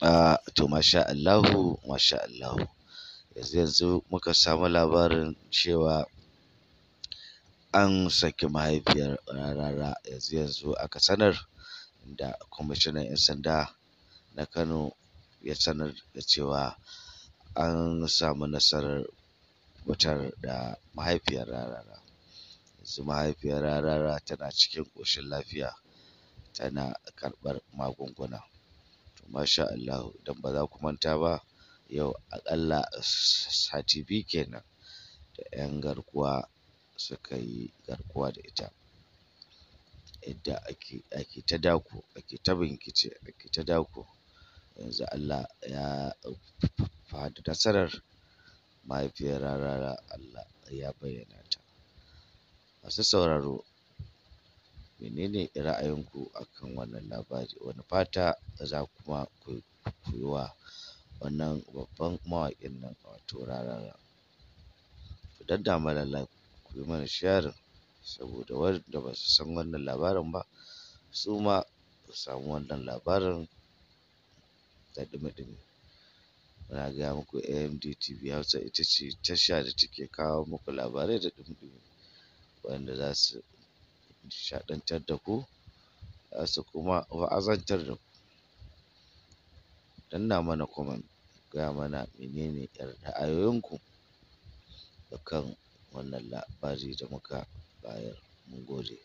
To masha Allahu, masha Allahu. Yanzu yanzu muka samu labarin cewa an saki mahaifiyar Rarara. Yanzu yanzu aka sanar da kwamishinan 'yan sanda na Kano ya sanar da cewa an samu nasarar fitar da mahaifiyar Rarara. Yanzu mahaifiyar Rarara tana cikin ƙoshin lafiya, tana karɓar magunguna. To masha Allahu, idan ba za ku manta ba, yau aƙalla sati 2 kenan da 'yan garkuwa suka yi garkuwa da ita. Yadda ake ta dako, ake ta bincike, ake ta dako. Yanzu Allah ya bada nasarar mahaifiyar Rarara, Allah ya bayyana ta. Masu sauraro, menene ra'ayinku akan wannan labari? Wane fata za kuma ku yi wa wannan babban mawaƙin nan wato Rarara? Ku danna mana like, ku yi mana sharing saboda wanda ba su san wannan labarin ba su ma su samu wannan labarin da ɗumi-ɗumi. Muna gaya muku AMD TV Hausa ita ce tasha da take kawo muku labarai da ɗumi-ɗumi waɗanda za su nishaɗantar da ku, za su kuma wa'azantar da ku. Danna mana comment, ku gaya mana menene ra'ayoyinku akan wannan labari da muka bayar. Mun gode.